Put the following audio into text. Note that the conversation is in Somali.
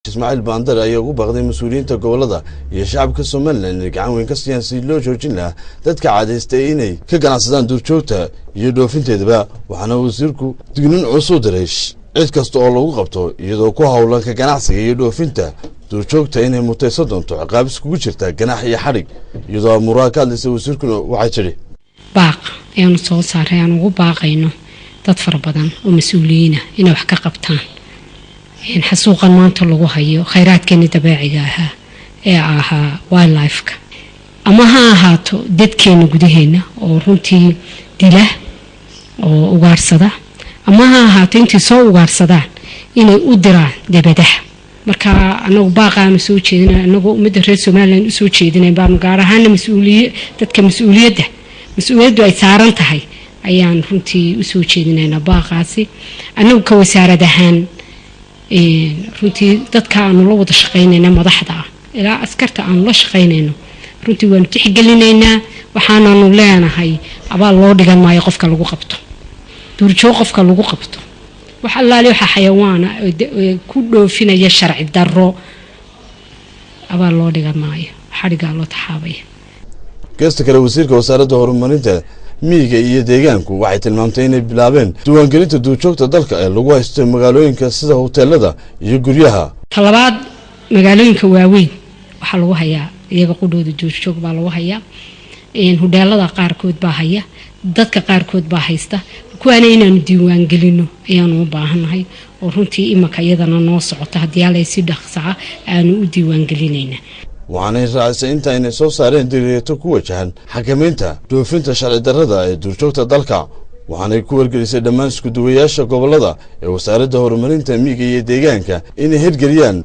Ismaaciil Baandare ayaa ugu baaqday mas-uuliyiinta gobolada iyo shacabka Somalilan inay gacan weyn ka siiyaan sidii loo joojin lahaa dadka caadaystay inay ka ganacsadaan duurjoogta iyo dhoofinteedaba. Waxaana wasiirku dignin culus u diray cid kasta oo lagu qabto iyadoo ku howlan ka ganacsiga iyo dhoofinta duurjoogta inay mutaysan doonto ciqaab iskugu jirta ganax iyo xadhig. Iyadoo amuuraha ka hadlaysa wasiirkuna waxay tidhi: Baaq ayaanu soo saaray aan ugu baaqayno dad fara badan oo mas-uuliyiina inay wax ka qabtaan xasuuqan maanta lagu hayo khayraadkeeni dabeeciga ahaa ee ahaa wildlifeka, ama ha ahaato dadkeena gudaheena oo runtii dila oo ugaarsada, ama ha ahaato intay soo ugaarsadaan inay u diraan debadaha. Marka anagu baaqaanu soo jeedina, anagoo ummadda reer Somalilan usoo jeedinay baanu gaar ahaana mas-uuliy dadka mas-uuliyaddu ay saaran tahay ayaan runtii usoo jeedinaynaa baaqaasi. Anagu ka wasaarad ahaan runtii dadka aanu la wada shaqaynayna, madaxda ah ilaa askarta aanu la shaqaynayno, runtii waanu tixgelinaynaa. Waxaananu leenahay abaal loo dhigan maayo qofka lagu qabto duurjoog, qofka lagu qabto wax allaale waxa xayawaana ku dhoofinaya sharci darro, abaal loo dhigan maayo, xadhigaa loo taxaabaya. Geesta kale, wasiirka wasaaradda horumarinta miyiga iyo deegaanku waxay tilmaamtay inay bilaabeen diiwaangelinta duurjoogta dalka ee lagu haysto magaalooyinka sida hoteelada iyo guryaha. Talabaad, magaalooyinka waaweyn waxaa lagu hayaa iyaga qudhooda duurjoog baa lagu hayaa, hudheelada qaarkood baa haya, dadka qaarkood baa haysta. Kuwaana inaanu diiwaangelino ayaanu u baahannahay oo runtii imanka iyadana noo socota, haddii alay si dhaqsaca aanu u diiwaangelinayna. Waxaanay raacisay inta aynay soo saareen diriirato ku wajahan xakamaynta dhoofinta sharci darrada ee duurjoogta dalka. Waxaanay ku wargelisay dhammaan iskuduwayaasha gobolada ee wasaaradda horumarinta miyiga iyo deegaanka inay hirgeliyaan.